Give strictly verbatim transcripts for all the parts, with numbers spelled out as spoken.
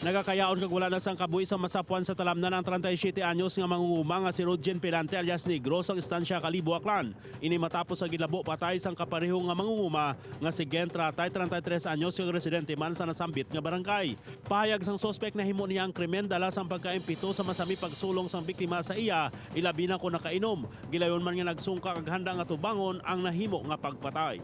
Nagakayaon kag wala na sang kabuhi sa masapwan sa talamnan ang treinta y siete anyos nga mangunguma nga si Rodjen Pelante alias Negro sang Estancia Kalibo, Aklan. Ini matapos sa gilabo patay sang kapareho nga mangunguma nga si Gen Tratay, treinta y tres anyos, kag residente man sa nasambit nga barangay. Pahayag sang suspek, nahimo niya ang krimen dala sang pagkaimpeto sa masami pagsulong sang biktima sa iya, ilabi na kon nakainom. Gilayon man nga nagsungka kag handa nga tubangon ang nahimo nga pagpatay.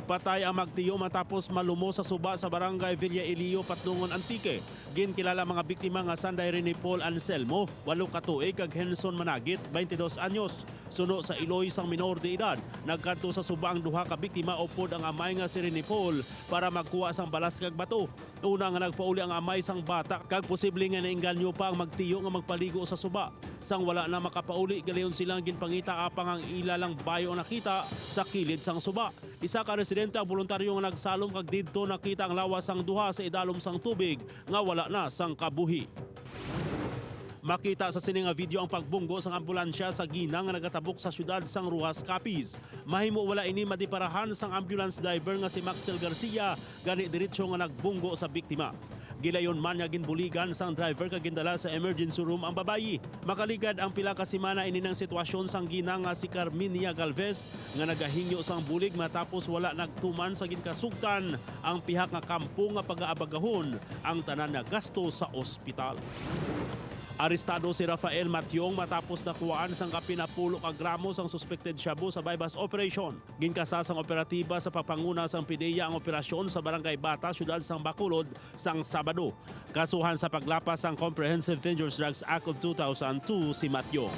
Patay ang magtiyo matapos malumo sa suba sa barangay Villa Elio, Patnongon, Antique. Ginkilala ang mga biktima nga sanday Rene Paul Anselmo, walo ka tuig, kag Henson Managit, twenty dos anyos. Suno sa iloy sang minor de edad, nagkadto sa suba ang duha ka biktima upod ang amay nga si Rene Paul para magkuha sang balas kag bato. Una nga nagpauli ang amay sang bata kag posible nga naengganyo pa ang magtiyo nga magpaligo sa suba. Sang wala na makapauli, galayon sila nga ginpangita apang ang ila lang bayo ang nakita sa kilid sang suba. Isa ka residente ang boluntaryo nga nagsalom kag didto nakita ang lawas sang duha sa idalom sang tubig nga wala na sang kabuhi. Makita sa sini nga video ang pagbunggo sang ambulansya sa ginang nga nagatabok sa siyudad sang Roxas, Capiz. Mahimo wala ini madiparahan sang ambulance driver nga si Maxel Garcia, gani diretso nga nagbunggo sa biktima. Gilayon man nga ginbuligan sang driver kag gindala sa emergency room ang babayi. Makaligad ang pila ka semana ini nang sitwasyon sang ginang nga si Carminia Galvez nga nagahingyo sang bulig matapos wala nagtuman sa ginkasugtan ang pihak nga kampo nga pagaabagahon ang tanan nga gasto sa ospital. Arestado si Rafael Mationg matapos nakuhaan sang kapin napulo ka gramo sang suspected shabu sa buy-bust operation. Ginkasa sang operatiba sa pagpanguna sang PDEA ang operasyon sa Barangay Bata, siyudad sang Bacolod, sang Sabado. Kasuhan sa paglapas sang Comprehensive Dangerous Drugs Act of two thousand two si Mationg.